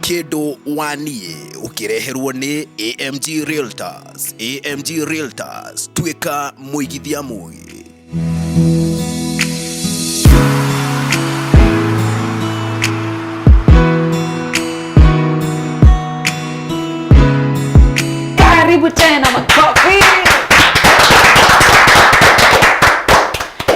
Kĩndũ wa niĩ ũkĩreherwo nĩ AMG Realtors. AMG Realtors, tuĩka mũigithia mũgĩ. Karibu tena makofi.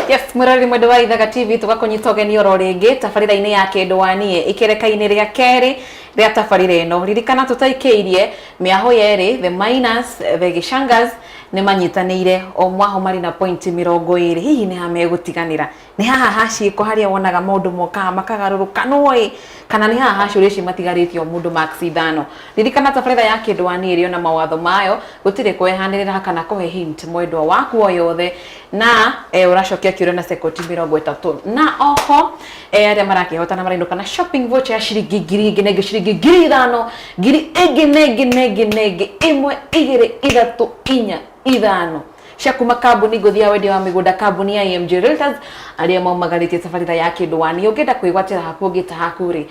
Yes, mwĩroreri mwendwa wa Ithaga TV tũgakũnyita ũgeni oro rĩngĩ tabarĩra-inĩ ya kĩndũ wa niĩ ikereka-inĩ rĩa kerĩ rĩa tabarĩra ĩno. Ririkana tũtaikĩirie mĩaho yerĩ the minus the Gichangas nĩ manyitanĩire o mwaho marĩ na pointi 20. Hihi nĩ ha megũtiganĩra? Nĩ haha ha ciĩko harĩa wonaga maũndũ mokaga makagarũrũka nũĩ kana nĩ haha ha ciũria ici matigarĩtie o mũndũ marks ithano. Ririkana tabarĩra ya kĩndũ wa niĩ ĩrĩ ona mawatho mayo, gũtirĩ kwehanĩrĩra kana kũhe hint mwendwa waku o yothe na ũracokia kĩũria na sekondi 30. Na oho arĩa marakĩhotana marainũka na shopping voucher ya ciringi 1000 na ĩngĩ ciringi 5000, ngiri ĩngĩ na ĩngĩ na ĩngĩ na ĩngĩ, 1, 2, 3, 4, 5 cia kuma kambuni ngũthi ya wendia wa mĩgũnda kambuni ya AMG Realtors arĩa maumagarĩtie tabarĩra ya kĩndũ wani. Ũngĩenda kwĩgwatĩra haku ũngĩta haku rĩ,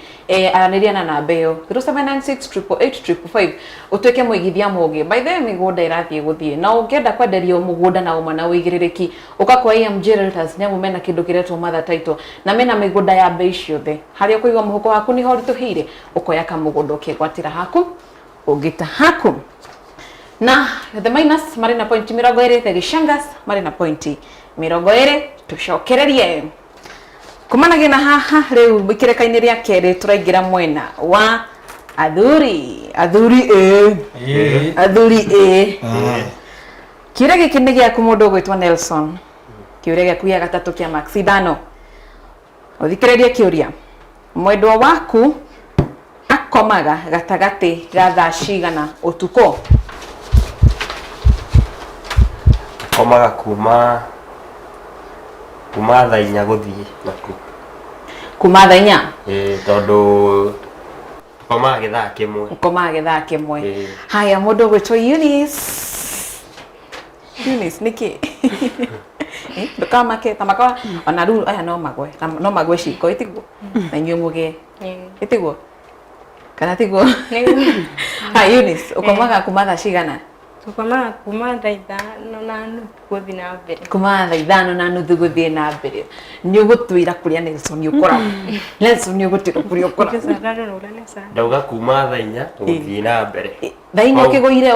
aranĩria na namba ĩyo 0796 888 555 ũtuĩke mũigithia mũgĩ. By the way, mĩgũnda ĩrathiĩ gũthiĩ na ũngĩenda kwenderio mũgũnda na ũma na ũigĩrĩrĩki ũka kwa AMG Realtors nĩ amu mena kĩndũ kĩretwo mother title na mena mĩgũnda ya bei ciothe. Harĩa ũkũigua mũhuko waku nĩho ũritũhĩire ũkoya kamũgũnda ũkegwatĩra haku ũngĩta haku. Na the minus marĩ na pointi 20, the Gichangas marĩ na pointi 20. Tũcokererie kumanagia na haha rĩu ikereka-inĩ rĩa kerĩ tũraingĩra mwena wa athuri. Athuri ĩ, athuri ĩ, kĩũria gĩkĩ nĩ gĩaku mũndũ ũgwĩtwo Nelson. Kĩũria gĩaku gĩa gatatũ kĩa max ithano. Ũthikĩrĩrie kĩũria. Mwendwa waku akomaga gatagatĩ ga thaa cigana ũtukũ? Akomaga kuma thaa 4 gũthiĩ naku. Kuma thaa 4? Ĩĩ, tondũ tũkomaga gĩthaa kĩmwe. Ũkomaga gĩthaa kĩmwe. Ĩĩ. Haya, mũndũ ũgwĩtwo Eunice. Eunice, nĩkĩ? Ndũkamake, ta makawa, ona rĩu aya no magwe, no magwe ciko, ĩtiguo? Na inyuĩ mũgĩe. Ĩtiguo? Kana tiguo? Haya, Eunice, ũkomaga kuma thaa cigana? Tũkomaga kuma thaa 5:30 gũthiĩ na mbere. Kuma thaa 5:30 gũthiĩ na mbere. Nĩ ũgũtwĩra kũrĩa Nelson ũkoragwo. Nelson nĩ ũgũtwĩra kũrĩa ũkoragwo. Ndauga kuma thaa 4 gũthiĩ na mbere. Thaa 4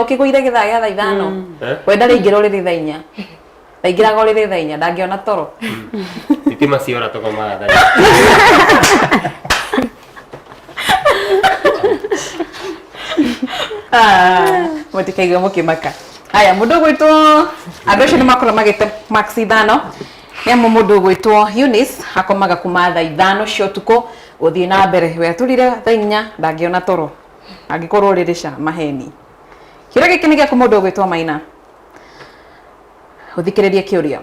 ũkĩgũire gĩthaa gĩa thaa 5. We ndarĩingĩra ũrĩrĩ thaa 4. Ndaingĩraga ũrĩrĩ thaa 4, ndangĩona toro. Thitima ciora tũkomaga thaa 4. Mũtikaigue mũkĩmaka. Haya, mũndũ ũgwĩtwo, andũ acio nĩ makorwo magĩte max ithano. Nĩ amu mũndũ ũgwĩtwo Eunice akomaga kuma thaa 5 cia ũtukũ gũthiĩ na mbere. We atũrire thaa 4 ndangĩona toro angĩkorwo ũrĩrĩ ca maheni. Kĩũria gĩkĩ nĩ gĩaku mũndũ ũgwĩtwo Maina. Ũthikĩrĩrie kĩũria.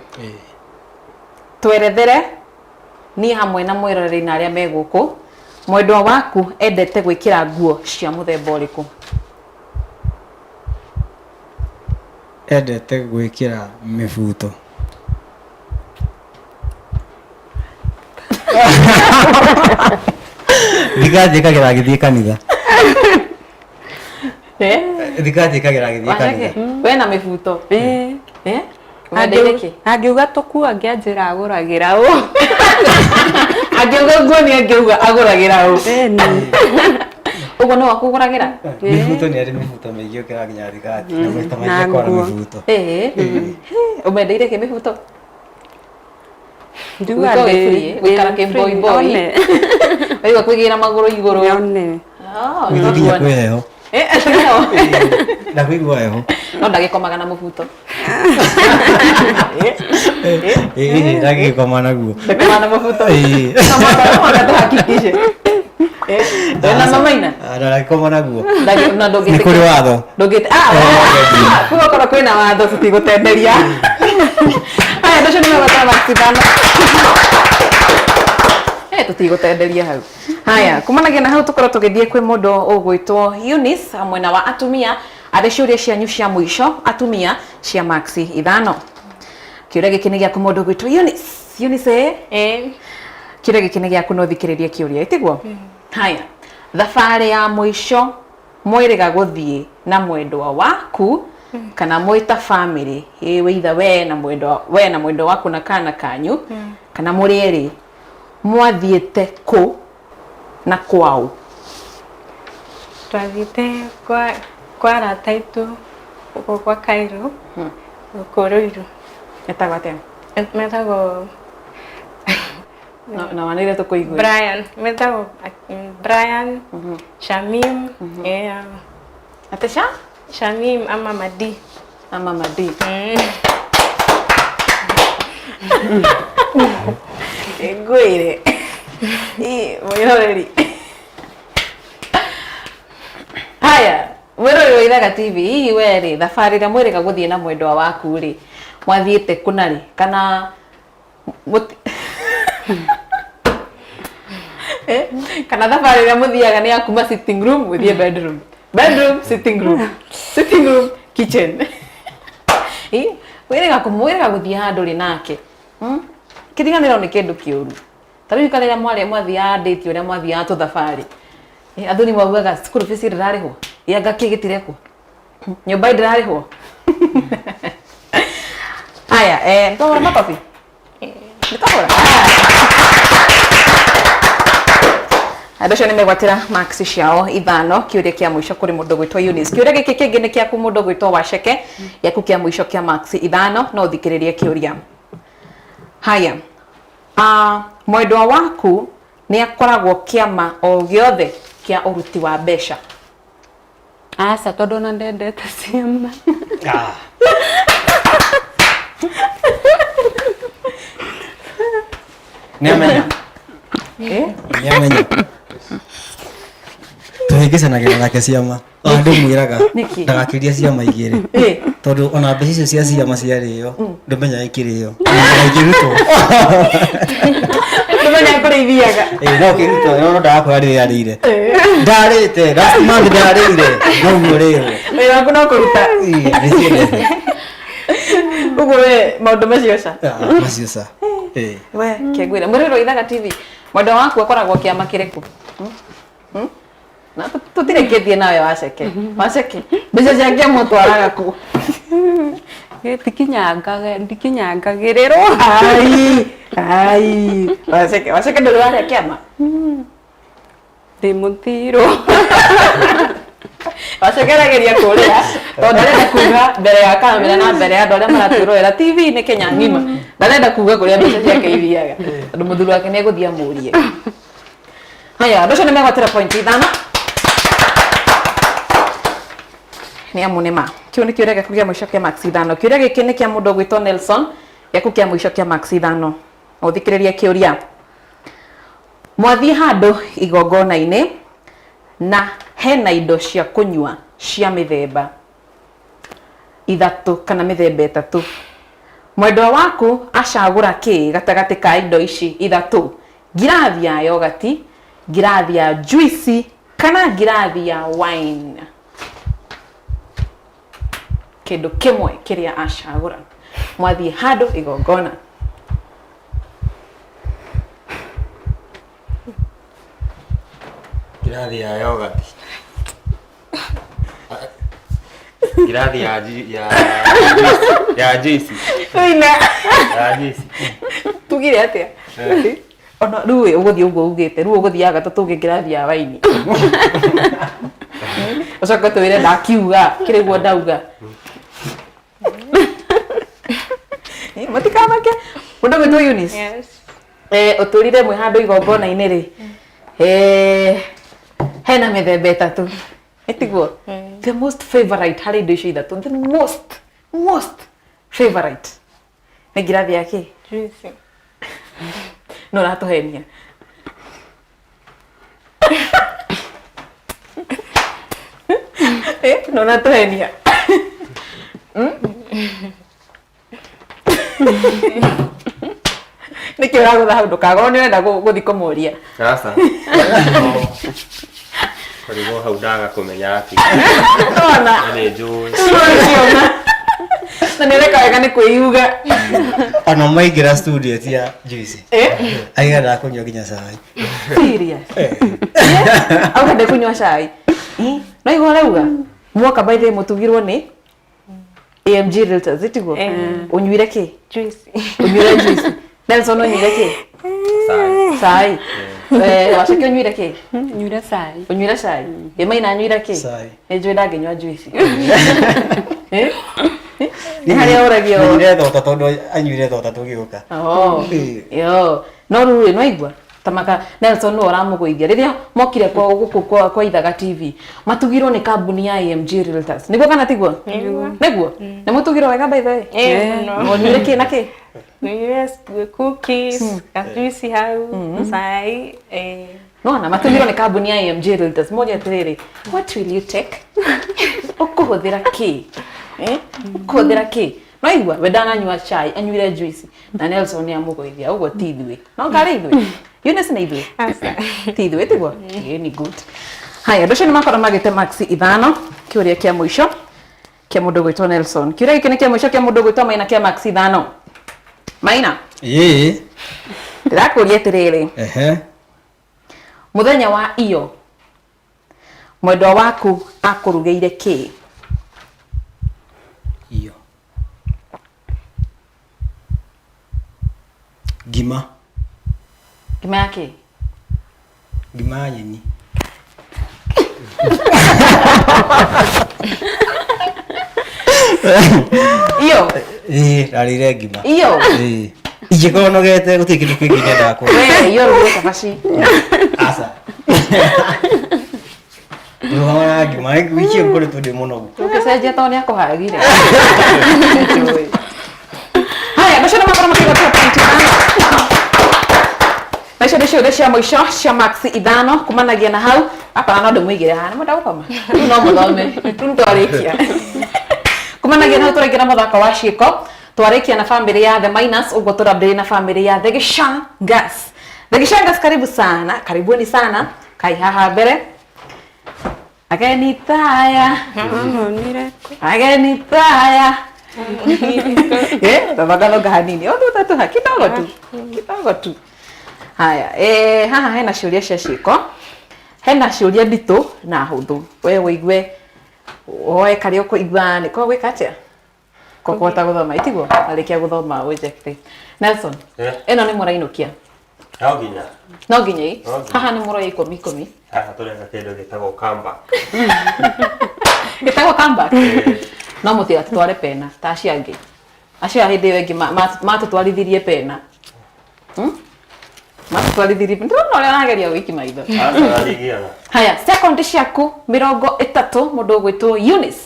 Twerethere niĩ hamwe na mwĩroreri na arĩa me gũkũ, mwendwa waku endete gwĩkĩra nguo cia mũthemba ũrĩkũ? Endete gwĩkĩra mĩbuto. Thikathi ĩkagĩra agĩthiĩ kanitha. Thikathi ĩkagĩra agĩthiĩ kanitha. We na mĩbuto. Wendeire kĩ? Angiuga tũkuo angĩanjĩra agũragĩra ũ. Angiuga nguo nĩ angiuga agũragĩra ũ. Ũguo no akũgũragĩra? Mĩbuto nĩ arĩ mĩbuto mĩingĩ ũkĩra nginya thikati. Na maita maingĩ akwara mĩbuto. Ũmendeire kĩ mĩbuto? Njuga Gwĩka wĩ free, gũikara kĩ boy boy. Waigua kwĩgĩra magũrũ igũrũ. One. Gũthiĩ nginya kwĩ heho. Na kũigua heho. No ndagĩkomaga na mũbuto. Ĩĩ, ndagĩkoma naguo. Ndagĩkoma na mũbuto. Ĩĩ. No mũhaka tũhakikishe. Wĩna mamaina? Ndagĩkoma naguo. Na ndũngĩtĩkĩra. Nĩ kũrĩ watho. Ndũngĩte ah, kuga korwo kwĩna watho tũtigũtenderia. Aya, andũ acio nĩ megwetera max ithano. Tũtigũtenderia hau. Haya, kumanagia na hau tũkorwo tũgĩthiĩ kwĩ mũndũ ũgwĩtwo Eunice mwena wa atumia arĩ ciũria cianyu cia mũico atumia cia max ithano. Kĩũria gĩkĩ nĩ gĩaku mũndũ ũgwĩtwo Eunice. Eunice, eh? Kĩũria gĩkĩ nĩ gĩaku no thikĩrĩrie kĩũria, ĩtiguo? Haya. Thabarĩ ya mũico mwĩrĩga gũthiĩ na mwendwa waku kana mwĩ ta family, ĩ wĩitha we na mwendwa, we na mwendwa waku na kana kanyu, kana mũrĩ erĩ, mwathiĩte kũ na kwaũ? Twathiĩte kwa arata aitũ gũkũ kwa Cairo, gũkũ Ruiru. Etagwo atĩa? Metagwo Na wanĩire tũkũigue. Brian, metagwo Brian, Shamim, yeah. Atĩ sha? Shamim ama Madi. Ama Madi. Ngwĩre. Ĩ, mwĩroreri. Haya, mwĩroreri wa Ithaga TV, hihi we rĩ, thabarĩ ĩrĩa mwĩrĩga gũthiĩ na mwendwa waku rĩ, mwathiĩte kũ na rĩ? Kana kana thabarĩ ĩrĩa mũthiaga nĩ ya kuma sitting room gũthiĩ bedroom, bedroom sitting room, sitting room kitchen. Wĩrĩga kũmwĩrĩga gũthiĩ handũ rĩ nake, Kĩriganĩro nĩ kĩndũ kĩũru. Ta rĩu rĩrĩa mwarĩ mwathiaga date, ũrĩa mwathiaga tũthabarĩ, athuri maugaga school fees ndĩrarĩhwo, anga kĩ gĩtirekwo, nyũmba ndĩrarĩhwo. Haya, twahũra makobi? Nĩtwahũra? Andũ acio nĩ megwatĩra marks ciao 5. Kĩũria kĩa mũico kũrĩ mũndũ gwĩtwo Eunice. Kĩũria gĩkĩ kĩngĩ nĩ kĩaku mũndũ gwĩtwo Waceke, gĩaku kĩa mũico kĩa marks 5. No ũthikĩrĩrie kĩũria. Haya, mwendwa waku nĩ akoragwo kĩama o gĩothe kĩa ũruti wa mbeca? Aca, tondũ ona ndendete ciama. Nĩamenya. Nĩamenya. Tũhĩngĩcanagĩra nake ciama. Ona ndĩmwĩraga Nĩkĩ? ndagakĩrie ciama 2. Tondũ ona mbeca icio cia ciama ciarĩo, ndũmenyaga ikĩrĩo. Ona ikĩrutwo. Ndũmenyaga kũrĩa ithiaga. No kĩrutwo, no ndagakwĩra rĩrĩa arĩire. Ndarĩte, last month ndarĩire. No ũguo rĩrwo. Wĩra waku no kũruta. Nĩciendete. Ũguo we maũndũ macio ca. Macio ca. We, kĩngwĩra. Mwĩroreri wa Ithaga TV, mwendwa waku akoragwo kĩama kĩrĩkũ? Na tũtirĩkĩtie nawe Waceke. Waceke, mbeca cia kĩama ũtwaraga kũ? Ndikinyangagĩrĩrwo. Ai, ai. Waceke, Waceke ndũrĩ warĩa kĩama? Ndĩ mũthirũ. Waceke arageria kũrĩra tondũ ndarenda kuga mbere ya kamera na mbere ya andũ arĩa maratwĩrorera TV-inĩ Kenya ng'ima, ndarenda kuga kũrĩa mbeca ciake ithiaga tondũ mũthuri wake nĩ egũthiĩ amũrie. Haya, andũ acio nĩ megwatĩra point 5. Nĩ amu nĩ ma. Kĩu nĩ kĩũria gĩaku kĩa mũico kĩa marks 5. Kĩũria gĩkĩ nĩ kĩa mũndũ ũgwĩtwo Nelson, gĩaku kĩa mũico kĩa marks 5. Ũthikĩrĩrie kĩũria. Mwathiĩ handũ igongona-inĩ na hena indo cia kũnyua cia mĩthemba 3 kana mĩthemba 3. Mwendwa waku acagũra kĩ gatagatĩ ka indo ici 3? Ngirathi ya yogati, ngirathi ya juice kana ngirathi ya wine? Kĩndũ kĩmwe kĩrĩa acagũra. Mwathiĩ handũ igongona. Ngirathi ya yogati. Ngirathi ya ya juice. Ina. Ya juice. Tugire atia? Ona rĩu ĩ, ũgũthiĩ ũguo ugĩte, rĩu ũgũthiaga tũtũge ngirathi ya waini. Ũcoke ũtwĩre ndakiuga, kĩrĩ guo ndauga. Mũtikamake. Mũndũ ũgwĩtwo Eunice. Yes. Ũtũrire mwĩ handũ igongona-inĩ rĩ. Hena mĩthemba 3. Ĩtiguo? The most favorite harĩ indo icio 3. The most favorite. Nĩ ngirathi ya kĩ? Juice. No ũratũhenia. No ũratũhenia. Nĩkĩ ũragũtha hau ndũkagorwo nĩ ũrenda gũthiĩ kũmũria? Aca. Kũrigwo hau ndaga kũmenya atĩ. Ona. Nĩ njũĩ. Na nĩ ũreka wega nĩ kwĩyuga. Ona maingĩra studio tia juice. Aiga ndakũnyua nginya cai. Serious. Auga ndekũnyua cai. No igua ũrauga? Mwoka by the way mũtugirwo nĩ AMG Realtors, ĩtiguo? Ũnyuire kĩ? Juice. Ũnyuire juice. Nelson ũnyuire kĩ? Cai. Cai. Waceki ũnyuire kĩ? Nyuire cai. Ũnyuire cai? Ĩ Maina anyuire kĩ? Cai. Nĩ njũĩ ndangĩnyua juice. Eh? Nĩ harĩa ũragio. Nyuire thota tondũ anyuire thota tũgĩũka. Oh. Ĩĩ. Yo. No rĩu rĩ, nĩwaigua? Tamaka Nelson nĩwe ũramũgũithia. Rĩrĩa mokire kwa gũkũ kwa Ithaga TV, matugirwo nĩ kambuni ya AMG Realtors. Nĩguo kana tiguo? Nĩguo. Nĩguo? Nĩ mũtugirwo wega by the way? Eh, mũno. Mũnyuire kĩ na kĩ? Nyuire cookies, kajuici hau, cai, eh. Nona matugirwo nĩ kambuni ya AMG Realtors. Moria atĩrĩrĩ, what will you take? Ũkũhũthĩra kĩ? Eh? Ũkũhũthĩra kĩ? Nĩwaigua? We ndananyua cai, anyuire juice. Na Nelson nĩ amũgũithia, ũguo ti ithuĩ. No ngarĩ ithuĩ? Eunice nĩ ithuĩ? Aca. Ti ithuĩ tiguo? Ĩĩ ni good. Haya, andũ acio nĩ makorwo magĩte max ithano, kĩũria kĩa mũico kĩa mũndũ ũgwĩtwo Nelson. Kĩũria gĩkĩ nĩ kĩa mũico kĩa mũndũ ũgwĩtwo Maina kĩa max ithano. Maina, Ĩĩ. ndĩrakũria atĩrĩrĩ, Ehe. mũthenya wa iyo mwendwa waku akũrugĩire kĩ? Iyo. Ngima. Ngima ya kĩ? Ngima ya nyeni. Iyo, Ĩĩ, ndarĩire ngima. iyo. Ĩĩ. Ingĩkorwo nogete gũtirĩ kĩndũ kĩngĩ nyendaga kũrĩa. We, iyo rugĩte cabaci. Aca. Rũgama na ngima, wiki ĩyo ngoretwo ndĩ mũnogu. Ũngĩcenjia tondũ nĩ akũhagire. Nĩnjũĩ. Haya, andũ acio nĩ makorwo makĩgwatia point ithano. Na icio nĩ ciũria cia mũico cia max ithano kumanagia na hau akona no ndĩmũigĩre haha nĩ mwenda gũkoma rĩu no mũthome rĩu nĩtwarĩkia kumanagia na hau tũraingĩra mũthako wa ciĩko twarĩkia na famĩlĩ ya The Minus ũguo tũrambĩrĩria na famĩlĩ ya The Gishangas. The Gishangas karibu sana karibuni sana kai haha mbere ageni taya Nonire kũ? ageni taya thathonga hanini o tu tu kidogo tu kidogo tu haya haha hena ciũria cia ciĩko hena ciũria nditũ na hũthũ we wĩigue woe karĩa ũkũigua nĩko gwĩka atĩa kũhota gũthoma itiguo arĩkia gũthoma wĩnjekte Nelson Eh. ĩno nĩ mũrainũkia No nginya. no nginya ĩ No nginya. haha nĩ mũroya ikũmi ikũmi Haha tũreka kĩndũ gĩtagwo comeback. gĩtagwo comeback no mũtigatũtware pena ta acio angĩ acio a hĩndĩ ĩyo ĩngĩ matũtwarithirie pena Matũtwarithirie ndĩrona ũrĩa ũrageria gũikia maitho. Aca ndigiana. Haya, sekondi ciaku 30 mũndũ ũgwĩtwo Eunice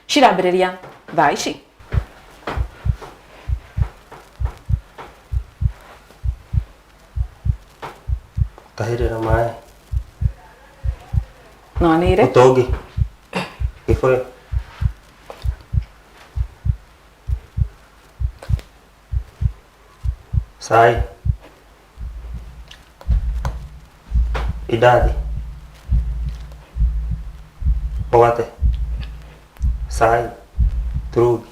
cirambĩrĩria thaa ici. Tahĩrĩra maĩ. No anĩre. Mũtũngi. Gĩbũyũ. Cai. Indathi. Mũgate. Cai. Turungi.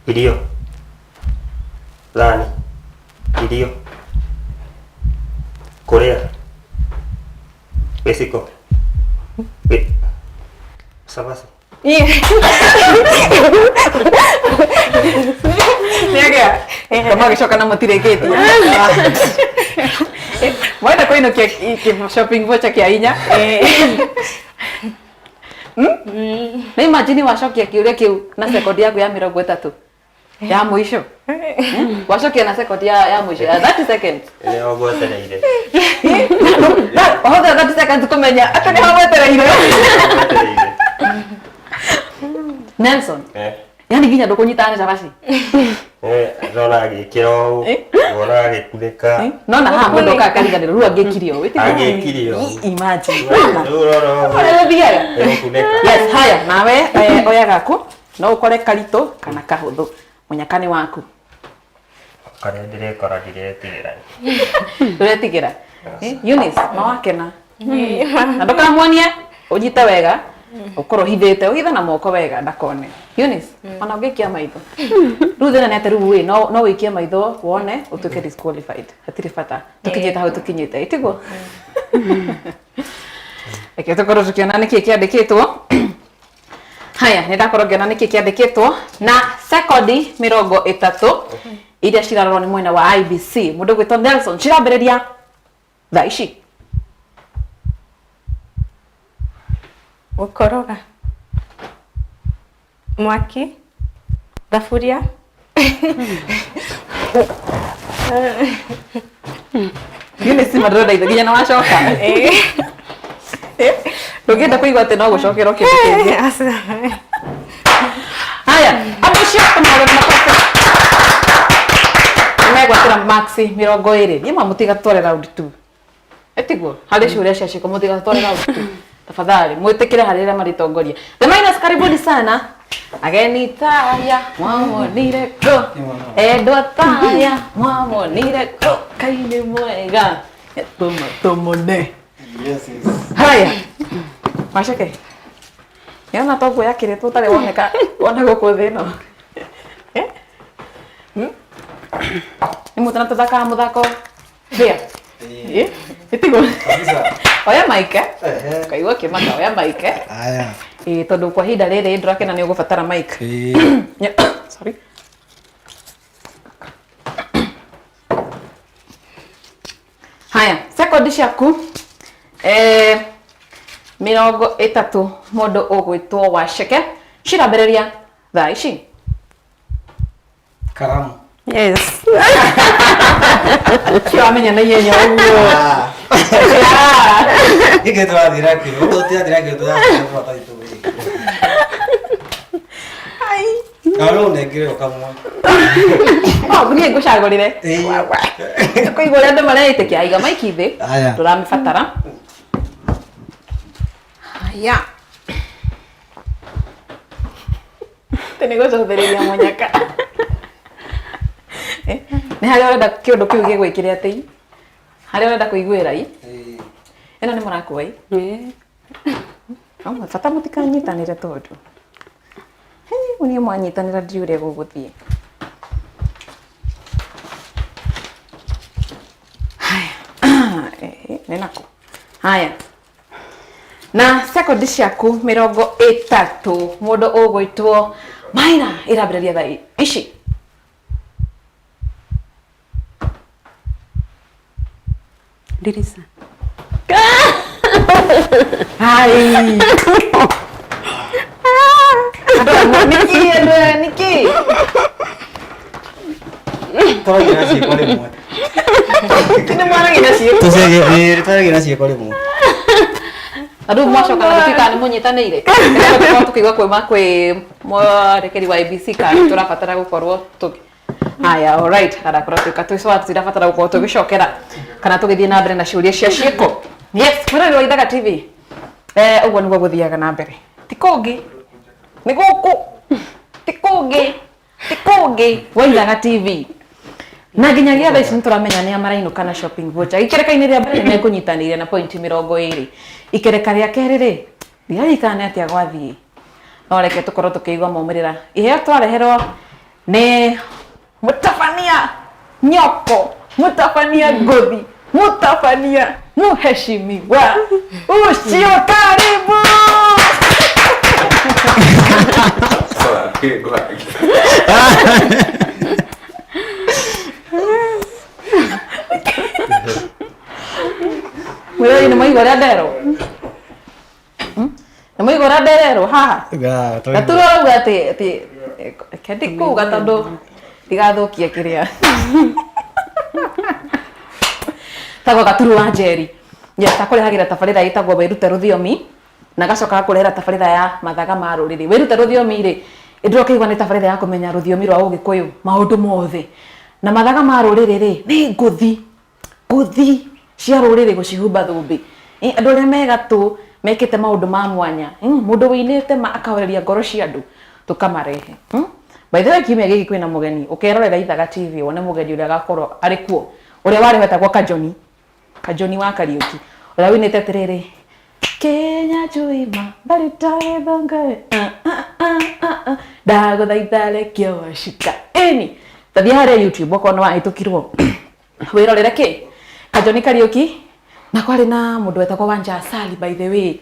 Irio. Thani. Irio. Kũrĩa. Gĩciko. Cabaci. Nĩagĩa. Kama gĩcoka na mũtirĩkĩtie. Mwenda kũinũkia shopping voucher kĩa inya. Nĩ imagine wacokia kĩũria kĩu na sekondi yaku ya 30 ya mũico. Wacokia na sekondi ya mũico ya 30 seconds. Nĩho ngwetereire. Wahũthĩra 30 seconds kũmenya atĩ nĩho gwetereire. Ngwetereire. Nelson, Eh. yani nginya ndũkũnyitana nĩ cabaci. Ndona agĩkĩra ũũ, ngona agĩkunĩka. Nona haha mũndũ okaga akariganĩrwo rĩu angĩkire ũũ. Angĩkire ũũ. Imagine. Rĩu ũrona ũũ. Ũrĩa gũthiaga. Ĩgũkunĩka. Yes, haya nawe oya gaku no ũkore karitũ kana kahũthũ mũnyaka nĩ waku. Karĩa ndĩrekora ndiretigĩra. Ndũretigĩra? Eh, Eunice, mawakena na ndũkamuonie, ũnyite wega, ũkorwo ũhithĩte, ũhithe na moko wega ndakone. Eunice, ona ũngĩikia maitho rĩu, thĩna nĩ atĩ rĩu ĩ no wĩikie maitho wone ũtuĩke disqualified. Hatirĩ bata, tũkinyĩte hau tũkinyĩte, ĩtiguo? Reke tũkorwo tũkĩona nĩkĩ kĩandĩkĩtwo. Haya, nĩ ndakorwo ngĩona nĩkĩ kĩandĩkĩtwo na sekondi 30 iria cirarorwo nĩ mwena wa IBC, mũndũ gwĩtwo Nelson, cirambĩrĩria thaa ici. Gũkoroga. Mwaki. Thaburia. Eunice, ndĩrona ithe nginya na wacoka. Ndũngĩenda kũigua atĩ no gũcokerwo kĩndũ kĩngĩ. Aca. Haya, andũ acio tũmahũrĩre makobi. Nĩmegwatĩra maxi 20. Niĩ mamũtiga tware round two. Ĩtiguo harĩ ciũria cia ciĩko, mũtiga tware round two. Tafadhali mwĩtĩkĩre harĩ arĩa marĩtongoria. The Miners, karibuni sana. Ageni taya mwamonire kũ, endwa taya mwamonire kũ, kainĩ mwega tũmone. Yes, yes. Haya, Waceke, nĩona toguo yakĩrĩtwo ũtarĩ woneka wona gũkũ thĩ ĩno. Eh? Nĩ mũtana tũthakaga mũthako thĩa. Eh? Ĩtiguo? Kabisa. Oya mic, eh? Ehe. Kaigua kĩmaka, oya mic, eh? Aya. Ĩĩ, tondũ kwa ihinda rĩrĩ ndũrakena nĩ ũgũbatara mic. Ĩĩ. Sorry. Haya, sekondi ciaku 30, mũndũ ũgwĩtwo Waceke, cirambĩrĩria thaa ici. Karamu. Yes. Ciramenya na ihenya ũguo? Ah. Gĩkĩ tũrathiĩ nakĩo, ũguo tũrathiĩ nakĩo, tũrathiĩ nakĩo tũgĩka. Na no ũnengere o kamwe. Oh, niĩ ngũcagũrĩre. Ĩĩ. Kũigua ũrĩa andũ mareĩtĩkia. Aiga maiki thĩ. Aya. Tũramĩbatara. Haya, tĩ nĩ gũcũthĩrĩria mũnyaka. Eh, nĩ harĩa ũrenda kĩũndũ kĩu gĩgwĩkĩre atĩ i harĩa ũrenda kũiguĩra i. Ĩĩ. Ĩno nĩ mũrakua i. Yeah. No bata mũtikanyitanĩre, tondũ hei, niĩ mwanyitanĩra ndiũ ũrĩa gũgũthiĩ. Haya. Eh, nĩ nako. Haya, na sekondi ciaku 30, mũndũ ũgwĩtwo Maina, ĩrambĩrĩria thaa ici. Dirisa. Hai. Nĩkĩ andũ aya, nĩkĩ? Tũragia na ciĩko rĩmwe. Nĩ mwaragia na ciĩko? Tũciagia, ĩĩ, tũragia na ciĩko rĩmwe. Na rĩu mwacoka na gũtuĩka nĩ mũnyitanĩire, nĩgetha tũkorwo tũkĩigua kwĩma kwĩ mwerekeri wa ABC kana nĩ tũrabatara gũkorwo tũkĩ. Haya, alright, arakorwo tuĩka twĩ sawa, tũtirabatara gũkorwo tũgĩcokera kana tũgĩthiĩ na mbere na ciũria cia ciĩko. Yes, mwĩroreri wa Ithaga TV, ũguo nĩguo gũthiaga na mbere. Ti kũngĩ, nĩ gũkũ, ti kũngĩ, ti kũngĩ, wa Ithaga TV. Na nginyagia thaa ici nĩ tũramenya nĩa marainũka na shopping voucher. Ikereka-inĩ rĩa mbere nĩ mekũnyitanĩire na pointi 20. Ikereka rĩa kerĩ rĩ, ndiririkana nĩ atĩa gwathiĩ, no reke tũkorwo tũkĩigua maumĩrĩra. Iheo twareherwo nĩ mũtabania nyoko, mũtabania ngũthi, mũtabania mũheshimiwa ũcio, karibu. Sorry, go ahead. Mwĩrori, nĩ mwaigua ũrĩa nderwo? Nĩ mwaigua ũrĩa ndererwo haha? Gaturu arauga atĩ reke ndikuga tondũ ndigathũkie kĩrĩa tagwo Gaturu wa Njeri. Yes, akũrehagĩra tabarĩra ĩtagwo Wĩrute Rũthiomi, na agacoka agakũrehera tabarĩra ya Mathaga ma Rũrĩrĩ. Wĩrute Rũthiomi rĩ, ndĩrokĩigua nĩ tabarĩra ya kũmenya rũthiomi rwa Ũgĩkũyũ maũndũ mothe, na Mathaga ma Rũrĩrĩ rĩ, nĩ ngũthi ngũthi cia rũrĩrĩ gũcihumba thũmbĩ. Andũ arĩa me gatũ mekĩte maũndũ ma mwanya, mũndũ wĩinĩte ma akahoreria ngoro cia andũ, tũkamarehe. By the way, kiumia gĩkĩ kwĩna mũgeni, ũkerorera Ithaga TV wone mũgeni ũrĩa agakorwo arĩ kuo, ũrĩa warĩ ho etagwo Kajoni, Kajoni wa Kariũki, ũrĩa ũinĩte atĩrĩrĩ, Kenya Juima Mbarita Gĩthongo, ah, ah, ah, ah, ah, ndagũthaitha rekia wacika. Ĩni, ta thiĩ harĩa YouTube okorwo nĩ wahĩtũkirwo wĩrorere kĩ Kajoni Kariũki, na kwarĩ na mũndũ wetagwo Wanja Asali, by the way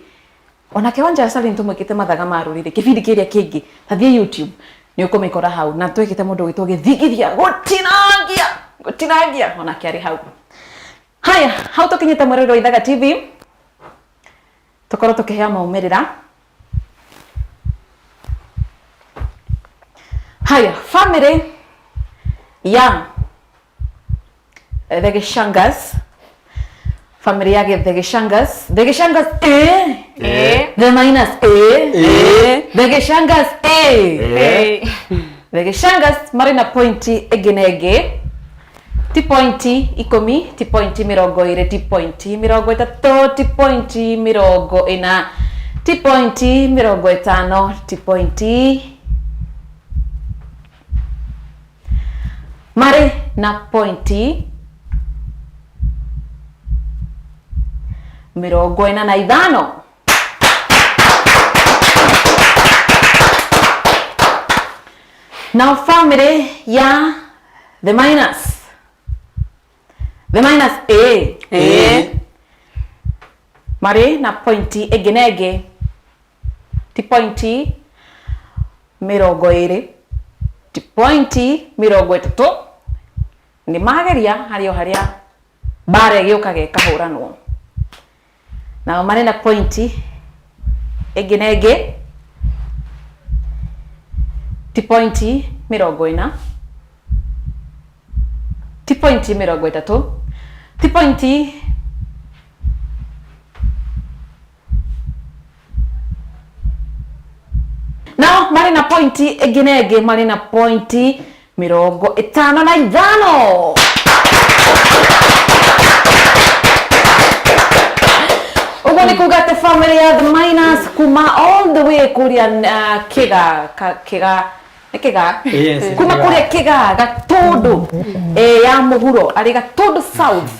onake Wanja Asali nĩtũmwĩkĩte mathaga ma rũrĩrĩ kĩbindi kĩrĩa kĩngĩ, ta thiĩ YouTube nĩ ũkũmĩkora hau, na twĩkĩte mũndũ ũgwĩtwo Gĩthingithia gũtinangia gũtinangia, onake arĩ hau. Haya, hau tũkinyĩte mwĩroreri wa Ithaga TV, tũkorwo tũkĩheo maumĩrĩra. Haya, family ya The Gishangas, family ya The Gishangas, The Gishangas A, The Minus A, The Gishangas A, The Gishangas marĩ na pointi ĩngĩ na ĩngĩ, ti pointi 10, ti pointi 20, ti pointi 30, ti pointi 40, ti pointi 50, ti pointi marĩ na pointi 45. Now family ya The Minus, The Minus A, marĩ na pointi ĩngĩ na ĩngĩ, ti pointi 20, ti pointi 30, nĩ mageria harĩ o harĩa mbara ĩgĩũkaga ĩkahũranwo. Nao marĩ na pointi ĩngĩ na ĩngĩ, ti pointi 40, ti pointi 30, ti pointi nao marĩ na pointi ĩngĩ na ĩngĩ, marĩ na pointi 55. Ũguo nĩ kuga atĩ family ya The Minus kuma all the way kũrĩa Kĩga, Kĩga, nĩ Kĩga? Yes, kuma Kĩga. kũrĩa Kĩga, Gatũndũ, ya mũhuro, arĩ Gatũndũ South.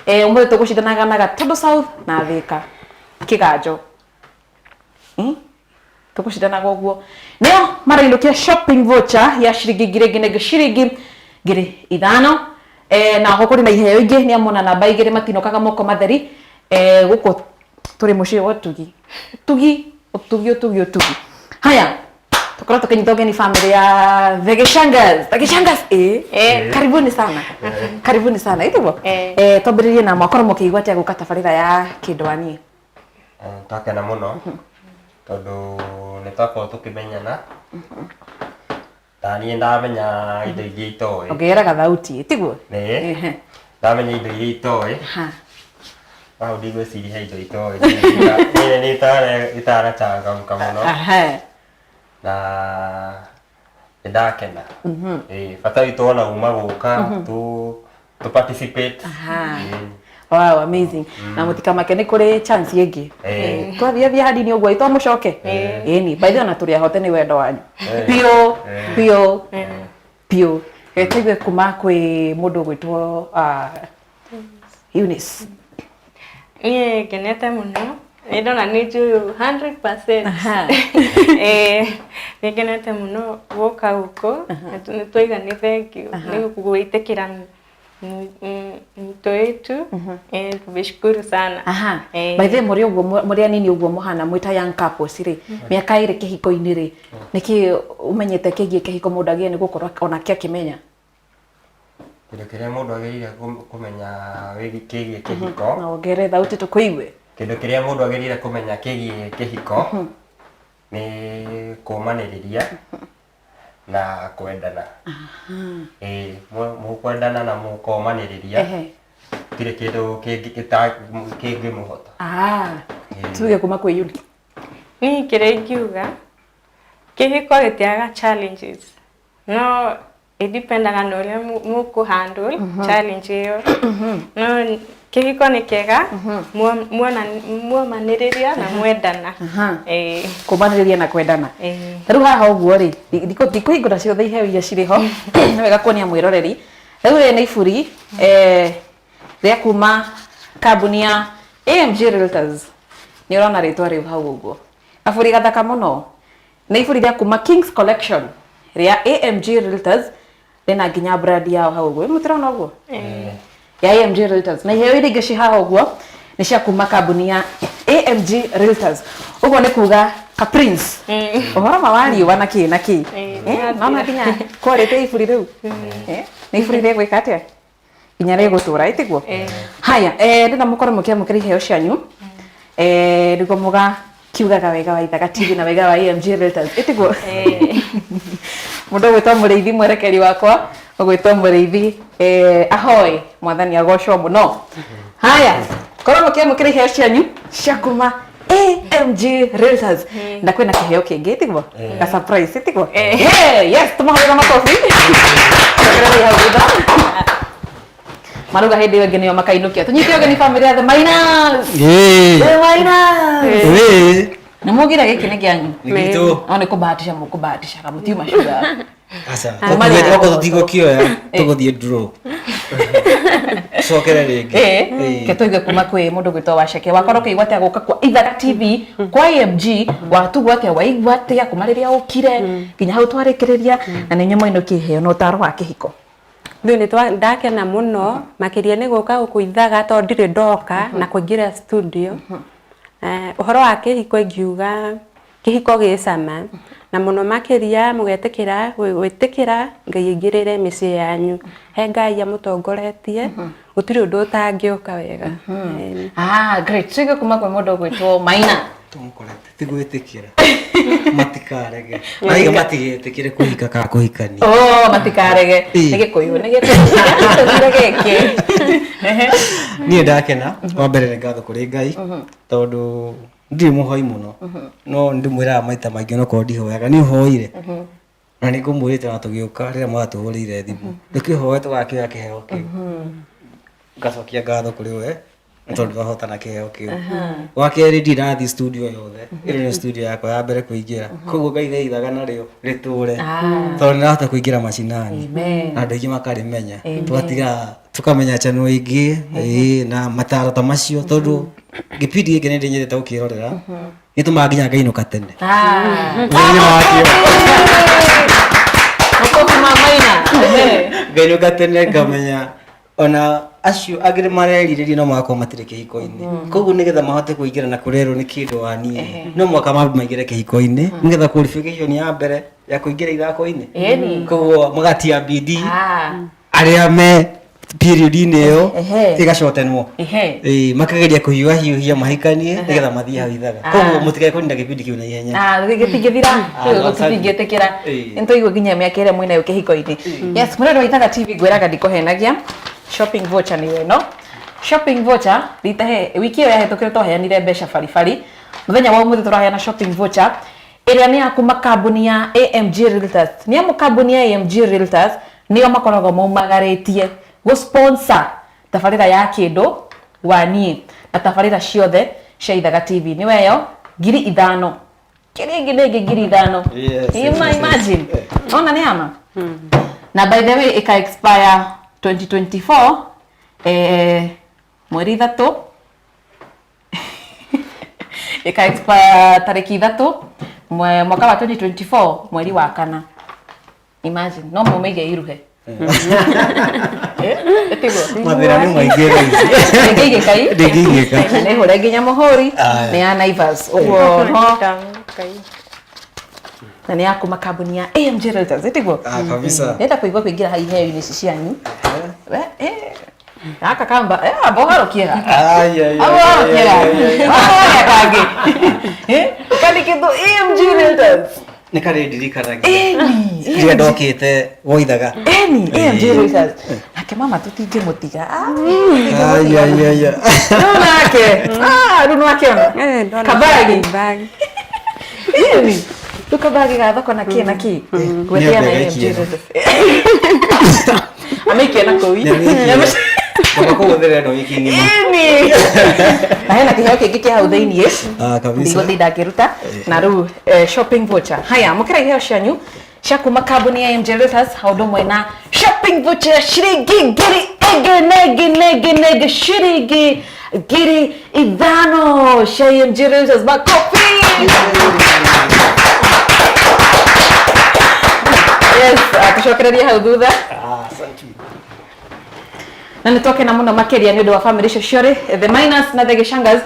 Ũmũthĩ tũgũcindanaga na Gatũndũ South na Thĩka Kĩganjo. Tũgũcindanaga ũguo. Nĩo marainũkia shopping voucher ya ciringi ngiri ĩngĩ na ĩngĩ, ciringi 5,000. Na ho kũrĩ na iheo ingĩ, nĩ amona namba 2 matinokaga moko matheri. Gũkũ tũrĩ mũciĩ wa ũtugi. Ũtugi, ũtugi, ũtugi, ũtugi. Haya, tũkorwo tũkĩnyita ũgeni family ya The Gishangas. The Gishangas, Karibuni sana. Karibuni sana. Ĩtiguo? Twambĩrĩrie na mwakorwo mũkĩigua atĩa gũka tabarĩra ya Kĩndũ wa Niĩ? Twakena mũno tondũ nĩ twakorwo tũkĩmenyana. Ta niĩ ndamenya indo iria itoĩ. Ongerera gathauti, tiguo? Ĩĩ. Ndamenya indo iria itoĩ. Hau ndigwĩciria he indo itoĩ. Niĩ nĩ itanachangamka mũno. Na nĩ ndakena. Ĩĩ, bata witũ ona uma gũka tũ participate. Wow, amazing. Na mũtikamake nĩ kũrĩ chance ĩngĩ. Twathiĩ thiĩ hanini ũguo ĩtwa mũcoke. Ĩni, by the way ona tũrĩ ahote nĩ wendo wanyu. Piũ, piũ, piũ. Reke tũigue kuma kwĩ mũndũ ũgwĩtwo Eunice. Niĩ ngenete mũno. Nĩ ndona nĩ njũĩ 100%. Nĩ ngenete mũno gũka gũkũ. Nĩ twaiga nĩ thengiũ nĩ gwĩtĩkĩra mwito wetu. Tumeshukuru sana. By the way, mũrĩ ũguo, mũrĩ anini ũguo mũhana mwĩta young couples rĩ, mĩaka 2 kĩhiko-inĩ rĩ, nĩkĩ ũmenyete kĩgiĩ kĩhiko mũndũ agĩrĩire nĩ gũkorwo onake akĩmenya? Kĩndũ kĩrĩa mũndũ agĩrĩire kũmenya kĩgiĩ kĩhiko. Na wongerere thauti tũkũigue. Kĩndũ kĩrĩa mũndũ agĩrĩire kũmenya kĩgiĩ kĩhiko nĩ kũũmanĩrĩria na kwendana. Ĩĩ, mũkwendana na mũkomanĩrĩria, gũtirĩ kĩndũ kĩngĩmũhota. Tuge kuma kwĩ Eunice. Niĩ kĩrĩa ingiuga, kĩhiko gĩtiagaga challenges, no ĩdipendaga na ũrĩa mũkũ handle challenge ĩyo. No Kĩhiko nĩ kĩega muomanĩrĩria na mwendana. Kũmanĩrĩria na kwendana. Ta rĩu haha ũguo rĩ, ndikũhingũra ciothe iheo iria cirĩ ho, nĩ wega kuonia mwĩroreri. Rĩu rĩrĩ nĩ iburi rĩa kuma kambuni ya AMG Realtors. Nĩ ũrona rĩtwa rĩu hau ũguo. Kaburi gathaka mũno. Nĩ iburi rĩa kuma Kings Collection rĩa AMG Realtors, rĩna nginya brand yao hau ũguo. Mũtirona ũguo? Ya AMG Realtors. Na iheo iria ingĩ ci haha ũguo nĩ cia kuma kambuni ya AMG Realtors. Ũguo nĩ kuga ka Prince. Ũhoro ma wa riũa na kĩ na kĩ. Nona nginya kwarĩte iburi rĩu. Nĩ iburi rĩgwĩka atĩa? Nginya rĩgũtũra ĩtiguo? Haya, ndĩna mũkorwo mũkĩamũkĩra iheo cianyu. Nĩguo mũgakiugaga wega wa Ithaga TV na wega wa AMG Realtors. Ĩtiguo? Mũndũ ũgwĩtwo Mũrĩithi mwerekeri wakwa, ũgwĩtwo Mũrĩithi ahoe mwathani agocwo mũno. Haya, korwo mũkĩamũkĩra iheo cianyu cia kuma AMG Realtors. Na kwĩna kĩheo kĩngĩ ĩtiguo? Ga surprise ĩtiguo? Yes, tũmahũrĩre makobi. Cokererai hau thutha. Maruga hĩndĩ ĩyo ĩngĩ nĩo makainũkia. Tũnyite ũgeni family ya The Miners. The Miners. Nĩ mugire gĩkĩ nĩ kĩanyu? Nĩ gitũ. No nĩ kũbahatisha mũkũbahatishaga mũtiuma sure. Aca. Okorwo tũtigũkĩoya tũgũthiĩ draw. Cokere rĩngĩ. Ke tũigue kuma kwĩ mũndũ gwĩtwo Waceke. Wakorwo ũkĩigua atĩa gũka kwa Ithaga TV, kwa AMG, watugwo atĩa, waigua atĩa kuma rĩrĩa ũkire nginya hau twarĩkĩrĩria, na nĩ inyuĩ mwainũkia iheo na ũtaro wa kĩhiko. Niĩ nĩ ndakena mũno makĩria nĩ gũka gũkũ Ithaga tondũ ndirĩ ndoka na kũingĩra studio. Ũhoro wa kĩhiko ingiuga kĩhiko gĩ cama na mũno makĩria mũgetĩkĩra gwĩtĩkĩra Ngai aingĩrĩre mĩciĩ yanyu. He Ngai amũtongoretie gũtirĩ ũndũ ũtangĩũka wega. Great. Tuige kuma kwĩ mũndũ ũgwĩtwo Maina. Tũmũkorete ti gwĩtĩkĩra. Matikarege. Maiga matigetĩkĩre kũhika kana kũhikania. Oh, matikarege. Nĩ Gĩkũyũ, nĩ Gĩkũyũ. Tũthire gĩkĩ. Niĩ ndakena. Wa mbere nĩ ngatho kũrĩ Ngai tondũ ndirĩ mũhoi mũno. No ndĩmwĩraga maita maingĩ onokorwo ndihoyaga nĩ ũhoire. Na nĩ ngũmwĩrĩte ona tũgĩũka rĩrĩa mwatũhũrĩire thimũ. Ndũkĩhoe tũgakĩoya kĩheo kĩu. Ngacokia ngatho kũrĩ we tondũ twahotana kĩheo kĩu. Wa kerĩ ndirĩ ndathiĩ studio yothe. Ĩno nĩ studio yakwa ya mbere kũingĩra. Koguo ngaithe Ithaga narĩo rĩtũre. Tondũ nĩrahota kũingĩra macinani. Na andũ aingĩ makarĩmenya. Tũgatiga tũkamenya channel ingĩ na mataro ta macio tondũ gĩbindi gĩkĩ nĩ ndĩnyendete gũkĩrorera. Gĩtũmaga nginya ngainũka tene. Mũthenya wakĩo. Makobi ma Maina. Ngainũka tene ngamenya ona acio angĩ nĩ marerirĩria no magakorwo matirĩ kĩhiko-inĩ. Koguo nĩgetha mahote kũingĩra na kũrerwo nĩ kĩndũ wa niĩ no mũhaka mambe maingĩre kĩhiko-inĩ nĩgetha qualification ya mbere ya kũingĩra ithako-inĩ. Koguo magatia bidii arĩa me period-inĩ ĩyo ĩgacotenwo. Makageria kũhiũhahiũhia mahikanie nĩgetha mathiĩ hau Ithaga. Koguo mũtikae kũnina gĩbindi kĩu na ihenya. Gĩtingĩthira, tũtingĩtĩkĩra. Nĩ twaigua nginya mĩaka ĩrĩa mwĩnayo kĩhiko-inĩ. Yes, mũrori wa Ithaga TV ngwĩraga ndikũhenagia. Shopping voucher nĩyo ĩno. Shopping voucher rita he wiki ĩyo yahĩtũkire twaheanire mbeca baribari. Mũthenya wa ũmũthĩ tũraheana shopping voucher ĩrĩa nĩ ya kuma kambuni ya AMG Realtors. Nĩ amu kambuni ya AMG Realtors nĩo makoragwo maumagarĩtie gũ sponsor tabarĩra ya kĩndũ wa niĩ na tabarĩra ciothe cia Ithaga TV. Nĩ weyo 5,000. Kĩrĩa ĩngĩ nĩ ĩngĩ 5,000. Imagine. Ona nĩ ama. Na by the way ĩka expire 2024 mweri 3 ĩka expire tarĩki 3 mwaka wa 2024 mweri wa 4. Imagine no mũmĩige iruhe. Ĩtiguo. Mathĩna nĩ maingĩ thaa ici. Ndĩngĩigĩka i? Ndĩngĩigĩka. Na nĩ hũre nginya mũhũri nĩ ya Naivas. Ũguo no na nĩ ya kuma kambuni ya AMG Realtors ĩtiguo. Kabisa. Ndĩrenda kũigua kũingĩra haha iheo-inĩ ici cianyu. Gaka kamba, amba ũharũkie gaka. Amba ũharũkie gaka. Waria kangĩ. Kandĩkĩtwo AMG Realtors. Nĩ karĩ ndirikanagia. Rĩrĩa ndokĩte gwa Ithaga. Eni, AMG Realtors. Nake mama tũtingĩmũtiga. Rĩu nake. Rĩu nĩwakĩona. Kabagi. Eni. Rĩu kabagi ga thoko na kĩ na kĩ. Gwĩtia na AMG Realtors. Amĩikie na kũu. Kaba kũhũthĩra ĩno wiki ng'ima. Ĩni. Na hena kĩheo kĩngĩ kĩ hau thĩiniĩ. Ah, kabisa. Ndigũthiĩ ndangĩruta. Na rĩu shopping voucher. Haya, mũkĩra iheo cianyu cia kuma kambuni ya MJ Realtors o ũndũ ũmwe na shopping voucher ya ciringi ngiri ĩngĩ na ĩngĩ na ĩngĩ na ĩngĩ ciringi 5,000 cia MJ Realtors. Makofi! Yes, tũcokererie hau thutha. Na nĩ twakena mũno makĩria nĩ ũndũ wa family icio ciorĩ, the Minus na the Gĩcangas,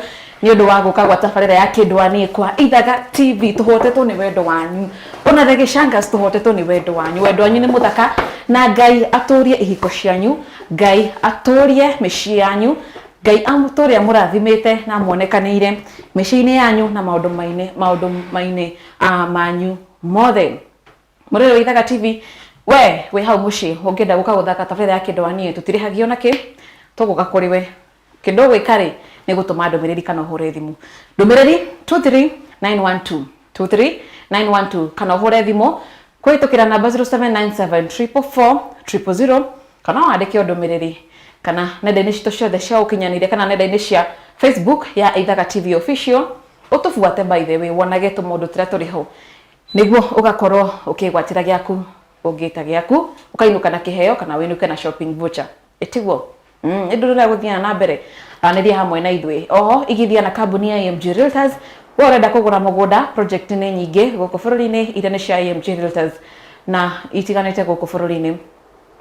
nĩ ũndũ wa gũka gwa tabarĩra ya Kĩndũ wa Niĩ kwa Ithaga TV. Tũhotetwo nĩ wendo wanyu, ona the Gĩcangas tũhotetwo nĩ wendo wanyu. Wendo wanyu nĩ mũthaka, na Ngai atũrie ihiko cianyu, Ngai atũrie mĩciĩ yanyu, Ngai amũtũre amũrathimĩte na amuonekanĩire mĩciĩ-inĩ yanyu na maũndũ mainĩ manyu mothe. Mũrĩrĩ wa Ithaga TV, we wĩ hau mũciĩ ũngĩenda gũka gũthaka tabarĩra ya Kĩndũ wa Niĩ, tũtirĩhagio na kĩ, tũgũka kũrĩ we. Kĩndũ ũgwĩka rĩ, nĩ gũtũma ndũmĩrĩri kana ũhũre thimũ. Ndũmĩrĩri 23912, 23912, kana ũhũre thimũ kũhĩtũkĩra namba 0797 444 000, kana wandĩke ndũmĩrĩri kana nenda-inĩ citũ ciothe cia ũkinyanĩria kana nenda-inĩ cia Facebook ya Ithaga TV Official. Ũtũbuate, by the way, wonage tũmaũndũ tũrĩa tũrĩ ho, nĩguo ũgakorwo ũkĩgwatĩra gĩaku ũngĩta gĩaku, ũkainũka na kĩheo kana wĩinũke na shopping voucher. Ĩtiguo nĩ ndũrĩa gũthiana na mbere aranĩria hamwe na ithuĩ. Oho igithia na kambuni ya AMG Realtors. We ũrenda kũgũra mũgũnda, project nĩ nyingĩ gũkũ bũrũri-inĩ iria nĩ cia AMG Realtors na itiganĩte gũkũ bũrũri-inĩ.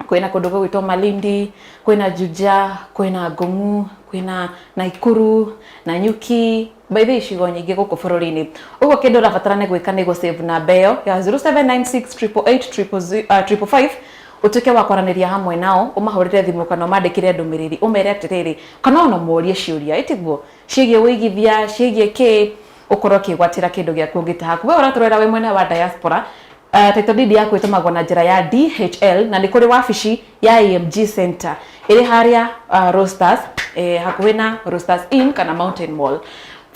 Kwĩna kũndũ gũgwĩtwo Malindi, kwĩna Juja, kwĩna Ngong'u, kwĩna Naikuru, Nanyuki, by the way icigo nyingĩ gũkũ bũrũri-inĩ. Ũguo kĩndũ ũrabatara nĩ gwĩka nĩ gũ-save namba ĩyo ya 0796 888 555, ũtuĩke wa kwaranĩria hamwe nao, ũmahũrĩre thimũ kana ũmandĩkĩre ndũmĩrĩri, ũmere atĩrĩrĩ, kana ona morie ciũria ĩtiguo ciĩgiĩ wĩigithia, ciĩgiĩ kĩ, ũkorwo ũkĩgwatĩra kĩndũ gĩaku ũngĩta haku. We ũratũrora wĩ mwena wa diaspora, title deed yaku ĩtũmagwo na njĩra ya DHL, na nĩ kũrĩ wabici ya AMG Center ĩrĩ harĩa Roasters, hakuhĩ na Roasters Inn kana Mountain Mall,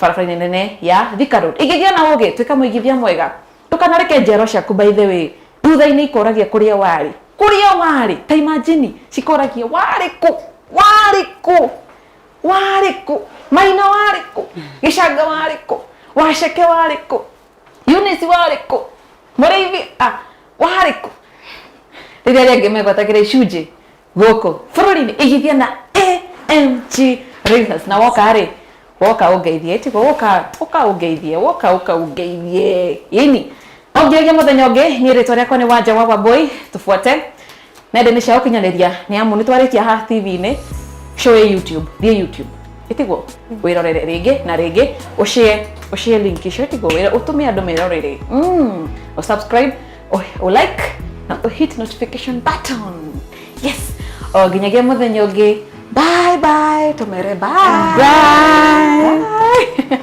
barabara-inĩ nene ya Thika Road. Ingĩgĩa na ũgĩ, tuĩka mũigithia mwega, ndũkanareke njiaro ciaku, by the way, thutha-inĩ ikoragia kũrĩa warĩ, kũrĩa warĩ. Ta imagine cikoragia warĩ kũ, warĩ kũ, warĩ kũ, Maina warĩ kũ, Gĩcanga warĩ kũ, Waceke warĩ kũ, Eunice warĩ kũ, Mũrĩithi warĩ kũ, rĩrĩa rĩangĩ megwatagĩra icunjĩ gũkũ bũrũri-inĩ. Igithia na AMG Realtors, na woka rĩ, woka ũngeithie, tiguo? Woka ũka ũngeithie, woka ũka ũngeithie. Ĩni ongeria mũthenya ũngĩ. Niĩ rĩtwa rĩakwa nĩ Wanja wa Wambui. Tũbuate nenda-inĩ cia ũkinyanĩria, nĩ amu nĩ twarĩkia haha TV-inĩ, show ĩ YouTube. Thiĩ YouTube, ĩtiguo, wĩrorere rĩngĩ na rĩngĩ, ũshare, ũshare link icio, ĩtiguo, ũtũme andũ merorere, ũsubscribe, ũ like na ũhit notification button. Yes, o nginyagia mũthenya ũngĩ, bye bye. Tũmere bye bye, bye.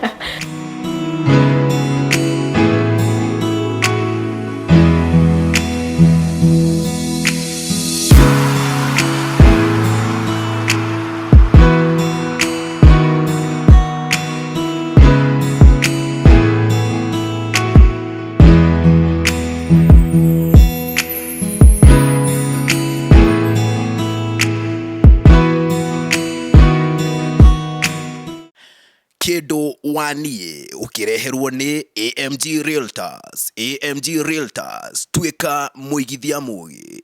Kĩndũ wa Niĩ ũkĩreherwo nĩ AMG Realtors. AMG Realtors, tuĩka mũigithia mũgĩ.